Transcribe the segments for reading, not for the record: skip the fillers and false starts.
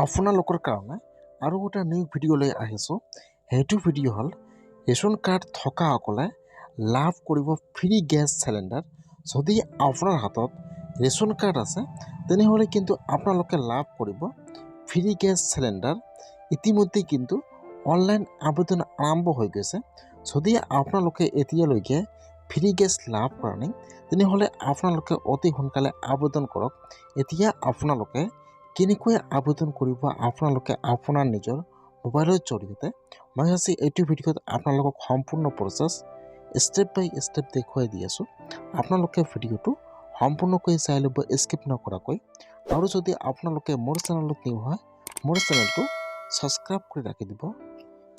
আপোনালোকৰ কাৰণে আৰু এটা নিউ ভিডিঅ' লৈ আহিছোঁ। সেইটো ভিডিঅ' হ'ল ৰেচন কাৰ্ড থকাসকলে লাভ কৰিব ফ্ৰী গেছ চিলিণ্ডাৰ। যদি আপোনাৰ হাতত ৰেচন কাৰ্ড আছে, তেনেহ'লে কিন্তু আপোনালোকে লাভ কৰিব ফ্ৰী গেছ চিলিণ্ডাৰ। ইতিমধ্যে কিন্তু অনলাইন আবেদন আৰম্ভ হৈ গৈছে। যদি আপোনালোকে এতিয়ালৈকে ফ্ৰী গেছ লাভ কৰা নাই, তেনেহ'লে আপোনালোকে অতি সোনকালে আবেদন কৰক। এতিয়া আপোনালোকে কেনেকৈ আবেদন কৰিব আপোনালোকে আপোনাৰ নিজৰ মোবাইলৰ জৰিয়তে, মই আজি এইটো ভিডিঅ'ত আপোনালোকক সম্পূৰ্ণ প্ৰচেছ ষ্টেপ বাই ষ্টেপ দেখুৱাই দি আছোঁ। আপোনালোকে ভিডিঅ'টো সম্পূৰ্ণকৈ চাই ল'ব, স্কিপ নকৰাকৈ। আৰু যদি আপোনালোকে মোৰ চেনেলত নিউ হয়, মোৰ চেনেলটো ছাবস্ক্ৰাইব কৰি ৰাখি দিব।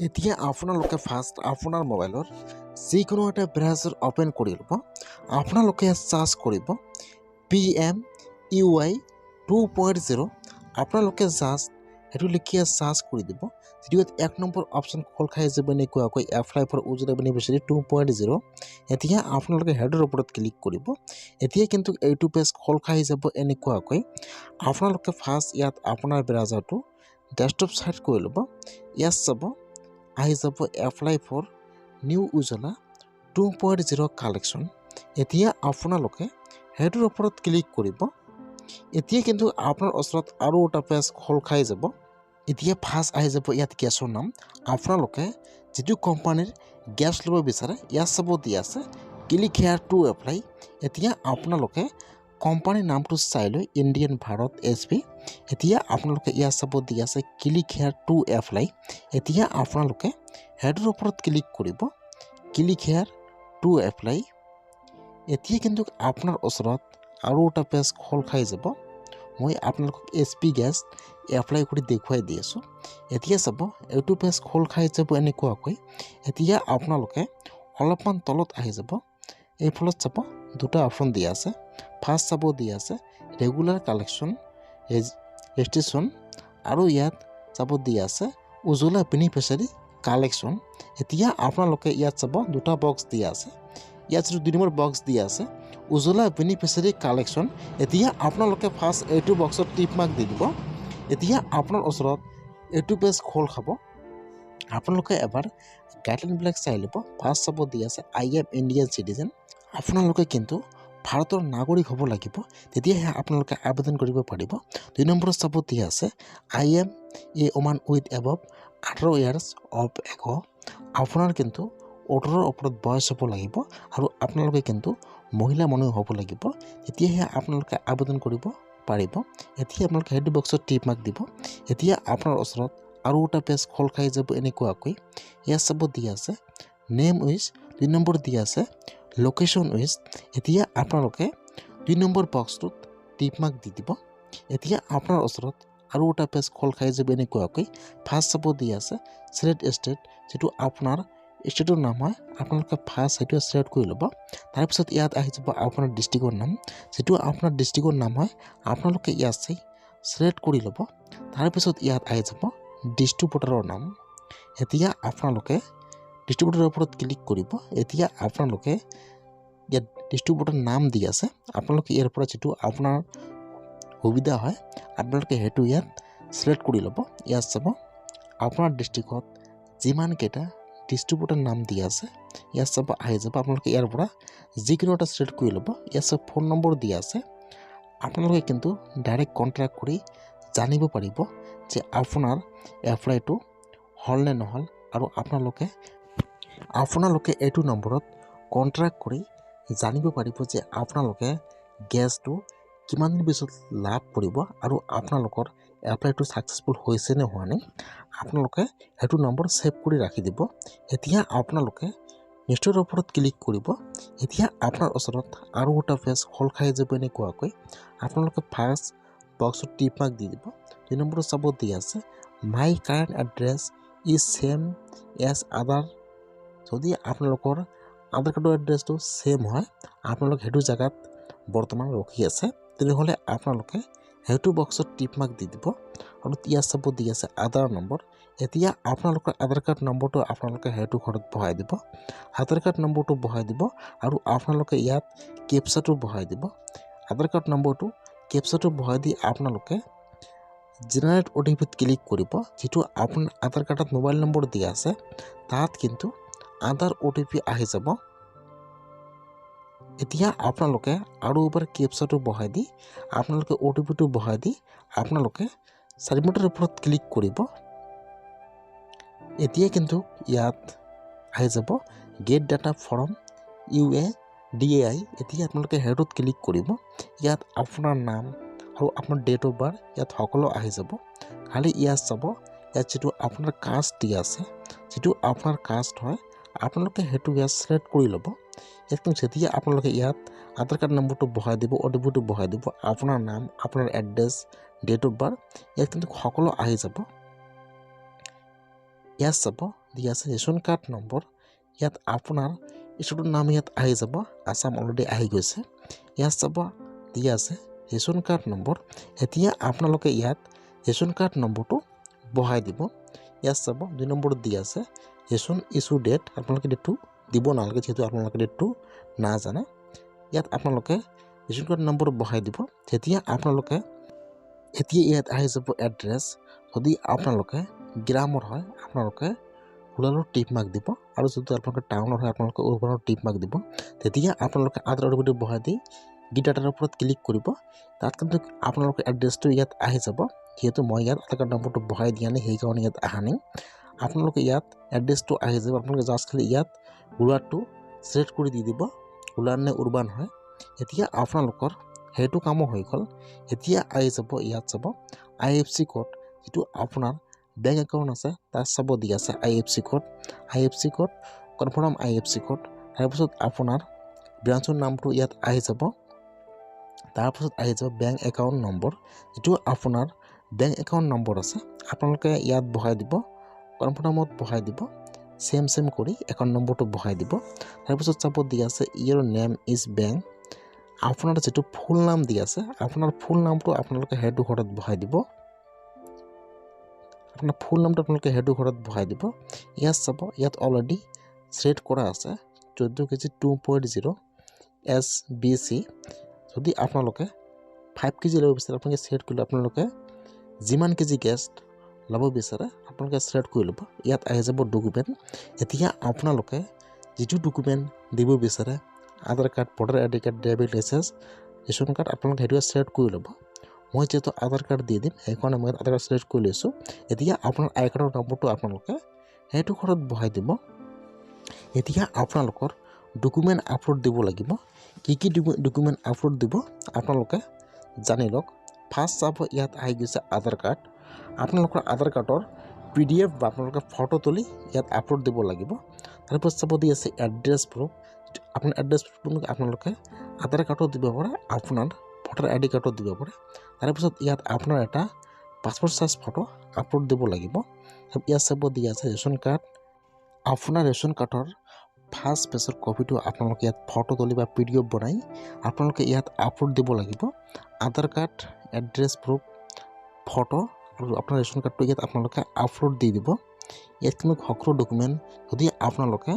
এতিয়া আপোনালোকে ফাৰ্ষ্ট আপোনাৰ মোবাইলৰ যিকোনো এটা ব্ৰাউজাৰ অ'পেন কৰি ল'ব। আপোনালোকে চাৰ্চ কৰিব PMUY 2.0। আপোনালোকে জাষ্ট সেইটো লিখি চাৰ্চ কৰি দিব। যিটোত 1 নম্বৰ অপশ্যন খোল খাই যাব এনেকুৱাকৈ, এপ্লাই ফৰ উজ্জ্বলা বেনিফিচিয়াৰী 2.0। এতিয়া আপোনালোকে সেইটোৰ ওপৰত ক্লিক কৰিব। এতিয়া কিন্তু এইটো পেজ খোল খাই যাব এনেকুৱাকৈ। আপোনালোকে ফাৰ্ষ্ট ইয়াত আপোনাৰ ব্ৰাউজাৰটো ডেস্কটপ চাইট কৰি ল'ব। ইয়াত চাব, আহি যাব apply for new Ujjwala 2.0 connection। এতিয়া আপোনালোকে সেইটোৰ ওপৰত ক্লিক কৰিব। এতিয়া কিন্তু আপোনাৰ ওচৰত আৰু এটা পেজ খোল খাই যাব। এতিয়া ফাৰ্ষ্ট আহি যাব ইয়াত গেছৰ নাম। আপোনালোকে যিটো কোম্পানীৰ গেছ ল'ব বিচাৰে, ইয়াত চাব দি আছে ক্লিক হেয়াৰ টু এপ্লাই। এতিয়া আপোনালোকে কোম্পানীৰ নামটো চাই লৈ ইণ্ডিয়ান, ভাৰত, এইচপি। এতিয়া আপোনালোকে ইয়াত চাব দি আছে ক্লিক হেয়াৰ টু এপ্লাই। এতিয়া আপোনালোকে সেইটোৰ ওপৰত ক্লিক কৰিব, ক্লিক হেয়াৰ টু এপ্লাই। এতিয়া কিন্তু আপোনাৰ ওচৰত আৰু এটা পেজ খোল খাই যাব। মই আপোনালোকক এইচপি গেছ এপ্লাই কৰি দেখুৱাই দি আছোঁ। এতিয়া চাব, এইটো পেজ খোল খাই যাব এনেকুৱাকৈ। এতিয়া আপোনালোকে অলপমান তলত আহি যাব। এইফালত চাব, দুটা অপশ্যন দিয়া আছে। ফাৰ্ষ্ট চাব দি আছে ৰেগুলাৰ কানেকশ্যন ৰেজিষ্ট্ৰেশ্যন আৰু ইয়াত চাব দি আছে উজ্জ্বলা বেনিফিচিয়াৰী কানেকশ্যন। এতিয়া আপোনালোকে ইয়াত চাব, দুটা বক্স দিয়া আছে। ইয়াত যিটো 2 নম্বৰ বক্স দিয়া আছে উজ্জ্বলা বেনিফিচিয়াৰী কানেকশ্যন, এতিয়া আপোনালোকে ফাৰ্ষ্ট এইটো বক্সত টিক মাৰ্ক দি দিব। এতিয়া আপোনাৰ ওচৰত এইটো পেজ খোল খাব। আপোনালোকে এবাৰ গাইডলাইনবিলাক চাই ল'ব। ফাৰ্ষ্ট চাব দি আছে I am Indian citizen। আপোনালোকে কিন্তু ভাৰতৰ নাগৰিক হ'ব লাগিব, তেতিয়াহে আপোনালোকে আবেদন কৰিব পাৰিব। 2 নম্বৰত চাব দিয়া আছে I am a woman with above 18 years of age। আপোনাৰ কিন্তু 18ৰ ওপৰত বয়স হ'ব লাগিব আৰু আপোনালোকে কিন্তু মহিলা মানুহ হ'ব লাগিব, তেতিয়াহে আপোনালোকে আবেদন কৰিব পাৰিব। এতিয়া আপোনালোকে সেইটো বক্সত টিক মাৰ্ক দিব। এতিয়া আপোনাৰ ওচৰত আৰু এটা পেজ খোল খাই যাব এনেকুৱাকৈ। ইয়াত চাব দি আছে নেম উইথ, 2 নম্বৰ দি আছে লোকেশ্যন উইথ। এতিয়া আপোনালোকে 2 নম্বৰ বক্সটোত টিক মাৰ্ক দি দিব। এতিয়া আপোনাৰ ওচৰত আৰু এটা পেজ খোল খাই যাব এনেকুৱাকৈ। ফাৰ্ষ্ট চাব দি আছে চিলেক্ট ষ্টেট। যিটো আপোনাৰ ষ্টেটৰ নাম হয়, আপোনালোকে ফাৰ্ষ্ট সেইটো চিলেক্ট কৰি ল'ব। তাৰপিছত ইয়াত আহি যাব আপোনাৰ ডিষ্ট্ৰিক্টৰ নাম। যিটো আপোনাৰ ডিষ্ট্ৰিক্টৰ নাম হয়, আপোনালোকে ইয়াত চাই চিলেক্ট কৰি ল'ব। তাৰপিছত ইয়াত আহি যাব ডিষ্ট্ৰিবিউটৰৰ নাম। এতিয়া আপোনালোকে ডিষ্ট্ৰিবিউটৰৰ ওপৰত ক্লিক কৰিব। এতিয়া আপোনালোকে ইয়াত ডিষ্ট্ৰিবিউটৰ নাম দি আছে। আপোনালোকে ইয়াৰ পৰা যিটো আপোনাৰ সুবিধা হয়, আপোনালোকে সেইটো ইয়াত চিলেক্ট কৰি ল'ব। ইয়াত চাব, আপোনাৰ ডিষ্ট্ৰিক্টত যিমানকেইটা ডিষ্ট্ৰিবিউটৰ নাম দি আছে, ইয়াত চাব আহি যাব। আপোনালোকে ইয়াৰ পৰা যিকোনো এটা চিলেক্ট কৰি ল'ব। ইয়াত চাব, ফোন নম্বৰ দিয়া আছে। আপোনালোকে কিন্তু ডাইৰেক্ট কণ্টেক্ট কৰি জানিব পাৰিব যে আপোনাৰ এপ্লাইটো হ'ল নে নহ'ল আৰু আপোনালোকে এইটো নম্বৰত কণ্টেক্ট কৰি জানিব পাৰিব যে আপোনালোকে গেছটো কিমান দিন পিছত লাভ কৰিব আৰু আপোনালোকৰ এপ্লাইটো ছাকচেছফুল হৈছে নে হোৱা নাই। আপোনালোকে সেইটো নম্বৰ ছেভ কৰি ৰাখি দিব। এতিয়া আপোনালোকে নেক্সটৰ ওপৰত ক্লিক কৰিব। এতিয়া আপোনাৰ ওচৰত আৰু এটা পেজ খোল খাই যাব এনেকুৱাকৈ। আপোনালোকে ফাৰ্ষ্ট বক্সত টিক মাৰ্ক দি দিব। 2 নম্বৰত চাব দি আছে my current address is same as Aadhaar। যদি আপোনালোকৰ আধাৰ কাৰ্ডৰ এড্ৰেছটো ছেম হয়, আপোনালোক সেইটো জেগাত বৰ্তমান ৰখি আছে, তেনেহ'লে আপোনালোকে সেইটো বক্সত টিক মাৰ্ক দি দিব। আৰু ইয়াত চাব দি আছে আধাৰ নম্বৰ। এতিয়া আপোনালোকৰ আধাৰ কাৰ্ড নম্বৰটো আপোনালোকে সেইটো ঘৰত বহাই দিব। আধাৰ কাৰ্ড নম্বৰটো বহাই দিব আৰু আপোনালোকে ইয়াত কেপচাটো বহাই দিব। আধাৰ কাৰ্ড নম্বৰটো, কেপচাটো বহাই দি আপোনালোকে জেনেৰেট অ'টিপিত ক্লিক কৰিব। যিটো আপোনাৰ আধাৰ কাৰ্ডত মোবাইল নম্বৰ দিয়া আছে, তাত কিন্তু আধাৰ অ'টিপি আহি যাব। এতিয়া আপোনালোকে আৰু এবাৰ কেপচাটো বহাই দি, আপোনালোকে অ'টিপিটো বহাই দি আপোনালোকে ছাবমিটৰ ওপৰত ক্লিক কৰিব। এতিয়া কিন্তু ইয়াত আহি যাব গেট ডাটা ফ্ৰম ইউআইডিএআই। এতিয়া আপোনালোকে সেইটোত ক্লিক কৰিব। ইয়াত আপোনাৰ নাম আৰু আপোনাৰ ডেট অফ বাৰ্থ ইয়াত সকলো আহি যাব। খালি ইয়াত চাব, ইয়াত যিটো আপোনাৰ কাষ্ট দিয়া আছে, যিটো আপোনাৰ কাষ্ট হয়, আপোনালোকে সেইটো ইয়াত চিলেক্ট কৰি ল'ব। ইয়াত কিন্তু যেতিয়া আপোনালোকে ইয়াত আধাৰ কাৰ্ড নম্বৰটো বহাই দিব, অ'টিপিটো বহাই দিব, আপোনাৰ নাম, আপোনাৰ এড্ৰেছ, ডেট অফ বাৰ্থ ইয়াত কিন্তু সকলো আহি যাব। ইয়াত চাব, দিয়া আছে ৰেচন কাৰ্ড নম্বৰ। ইয়াত আপোনাৰ ষ্টেটৰ নাম ইয়াত আহি যাব। আছাম অলৰেডি আহি গৈছে। ইয়াত চাব, দিয়া আছে ৰেচন কাৰ্ড নম্বৰ। এতিয়া আপোনালোকে ইয়াত ৰেচন কাৰ্ড নম্বৰটো বহাই দিব। ইয়াত চাব, 2 নম্বৰত দিয়া আছে ৰেচন ইছ্যু ডেট। আপোনালোকে ডেটটো দিব নালাগে, যিহেতু আপোনালোকে ডেটটো নাজানে। ইয়াত আপোনালোকে ৰেচন কাৰ্ড নম্বৰ বহাই দিব। তেতিয়া আপোনালোকে এতিয়া ইয়াত আহি যাব এড্ৰেছ। যদি আপোনালোকে গ্ৰামৰ হয়, আপোনালোকে ৰুৰেলৰ টিক মাৰ্ক দিব আৰু যদি আপোনালোকে টাউনৰ হয়, আপোনালোকে উৰবানৰ টিক মাৰ্ক দিব। তেতিয়া আপোনালোকে আধাৰ অ'টিপিটো বহাই দি গেট ডাটাৰ ওপৰত ক্লিক কৰিব। তাত কিন্তু আপোনালোকৰ এড্ৰেছটো ইয়াত আহি যাব। যিহেতু মই ইয়াত আধাৰ কাৰ্ড নম্বৰটো বহাই দিয়া নাই, সেইকাৰণে ইয়াত অহা নাই। আপোনালোকে ইয়াত এড্ৰেছটো আহি যাব। আপোনালোকে জাষ্ট খালি ইয়াত ৰুৰেলটো চিলেক্ট কৰি দি দিব, ৰুৰেল নে উৰবান হয়। এতিয়া আপোনালোকৰ সেইটো কামো হৈ গ'ল। এতিয়া আহি যাব ইয়াত চাব, আইএফচি ক'ড। যিটো আপোনাৰ বেংক একাউণ্ট আছে, তাত চাব দি আছে IFC code, IFC code, confirm IFC code. তাৰপিছত আপোনাৰ ব্ৰাঞ্চৰ নামটো ইয়াত আহি যাব। তাৰপাছত আহি যাব বেংক একাউণ্ট নম্বৰ। যিটো আপোনাৰ বেংক একাউণ্ট নম্বৰ আছে, আপোনালোকে ইয়াত বহাই দিব, কনফাৰ্মত বহাই দিব। ছেম ছেম কৰি একাউণ্ট নম্বৰটো বহাই দিব। তাৰপিছত চাব, দি আছে ইয়ৰ নেম is bank. আপোনাৰ যিটো ফুল নাম দি আছে, আপোনাৰ ফুল নামটো আপোনালোকে সেইটো ঘৰত বহাই দিব। আপোনাৰ ফুল নামটো আপোনালোকে সেইটো ঘৰত বহাই দিব। ইয়াত চাব, ইয়াত অলৰেডি চিলেক্ট কৰা আছে 14 কেজি 2.0 এছবিচি। যদি আপোনালোকে 5 কেজি ল'ব বিচাৰে, আপোনালোকে চিলেক্ট কৰিলে আপোনালোকে যিমান কেজি গেছ ল'ব বিচাৰে, আপোনালোকে চিলেক্ট কৰি ল'ব। ইয়াত আহি যাব ডকুমেণ্ট। এতিয়া আপোনালোকে যিটো ডকুমেণ্ট দিব বিচাৰে, Aadhaar card, voter ID card, driving licence, ration card, আপোনালোকে সেইটো চিলেক্ট কৰি ল'ব। মই যিহেতু আধাৰ কাৰ্ড দি দিম, সেইকাৰণে মই আধাৰ কাৰ্ড চিলেক্ট কৰি লৈছোঁ। এতিয়া আপোনাৰ আই কাৰ্ডৰ নম্বৰটো আপোনালোকে সেইটো ঘৰত বহাই দিব। এতিয়া আপোনালোকৰ ডকুমেণ্ট আপলোড দিব লাগিব। কি কি ডকুমেণ্ট আপলোড দিব, আপোনালোকে জানি লওক। ফাৰ্ষ্ট চাব, ইয়াত আহি গৈছে আধাৰ কাৰ্ড। আপোনালোকৰ আধাৰ কাৰ্ডৰ পিডিএফ বা আপোনালোকে ফটো তুলি ইয়াত আপলোড দিব লাগিব। তাৰপিছত চাব, দি আছে এড্ৰেছ প্ৰুফ। আপোনাৰ এড্ৰেছ প্ৰুফ আপোনালোকে আধাৰ কাৰ্ডো দিব পাৰে, আপোনাৰ ভোটাৰ আইডি কাৰ্ডো দিব পাৰে। তাৰপিছত ইয়াত আপোনাৰ এটা পাছপৰ্ট চাইজ ফটো আপলোড দিব লাগিব। ইয়াত চাব, দি আছে ৰেচন কাৰ্ড। আপোনাৰ ৰেচন কাৰ্ডৰ ফাৰ্ষ্ট পেজৰ কপিটো আপোনালোকে ইয়াত ফটো তুলি বা পিডিএফ বনাই আপোনালোকে ইয়াত আপলোড দিব লাগিব। আধাৰ কাৰ্ড, এড্ৰেছ প্ৰুফ, ফটো আৰু আপোনাৰ ৰেচন কাৰ্ডটো ইয়াত আপোনালোকে আপলোড দি দিব। ইয়াত কিন্তু সকলো ডকুমেণ্ট যদি আপোনালোকে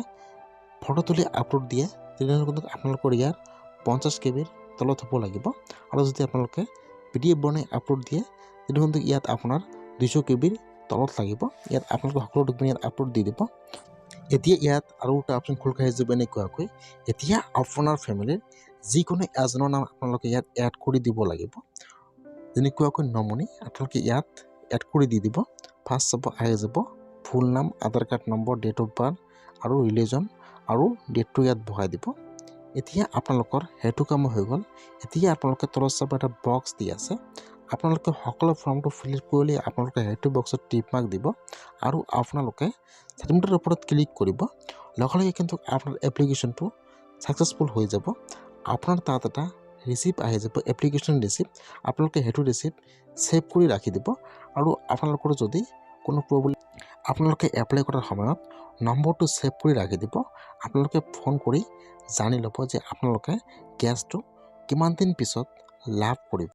ফটো তুলি আপলোড দিয়ে, তেনেহ'লে কিন্তু আপোনালোকৰ ইয়াৰ 50 কেবিৰ তলত হ'ব লাগিব আৰু যদি আপোনালোকে পিডিএফ বনাই আপলোড দিয়ে, তেনেহ'লে ইয়াত আপোনাৰ 200 কেবিৰ তলত লাগিব। ইয়াত আপোনালোকে সকলো ডকুমেণ্ট ইয়াত আপলোড দি দিব। এতিয়া ইয়াত আৰু এটা অপশ্যন খোল খাই যাব এনেকুৱাকৈ। এতিয়া আপোনাৰ ফেমিলিৰ যিকোনো এজনৰ নাম আপোনালোকে ইয়াত এড কৰি দিব লাগিব। যেনেকুৱাকৈ নমিনী আপোনালোকে ইয়াত এড কৰি দি দিব। ফাৰ্ষ্ট চাব, আহি যাব full name, Aadhaar card number, date of birth আৰু ৰিলিজন আৰু ডেটটো ইয়াত বহাই দিব। এতিয়া আপোনালোকৰ সেইটো কামো হৈ গ'ল। এতিয়া আপোনালোকে তলত চাব, এটা বক্স দি আছে। আপোনালোকে সকলো ফৰ্মটো ফিল আপ কৰিলে আপোনালোকে সেইটো বক্সত টিক মাৰ্ক দিব আৰু আপোনালোকে ছাবমিটৰ ওপৰত ক্লিক কৰিব। লগে লগে কিন্তু আপোনাৰ এপ্লিকেশ্যনটো ছাকচেছফুল হৈ যাব। আপোনাৰ তাত এটা ৰিচিপ্ট আহি যাব, এপ্লিকেশ্যন ৰিচিপ্ট। আপোনালোকে সেইটো ৰিচিপ্ট ছেভ কৰি ৰাখি দিব আৰু আপোনালোকৰ যদি কোনো প্ৰব্লেম, আপোনালোকে এপ্লাই কৰাৰ সময়ত নম্বৰটো ছেভ কৰি ৰাখি দিব। আপোনালোকে ফোন কৰি জানি ল'ব যে আপোনালোকে গেছটো কিমান দিন পিছত লাভ কৰিব।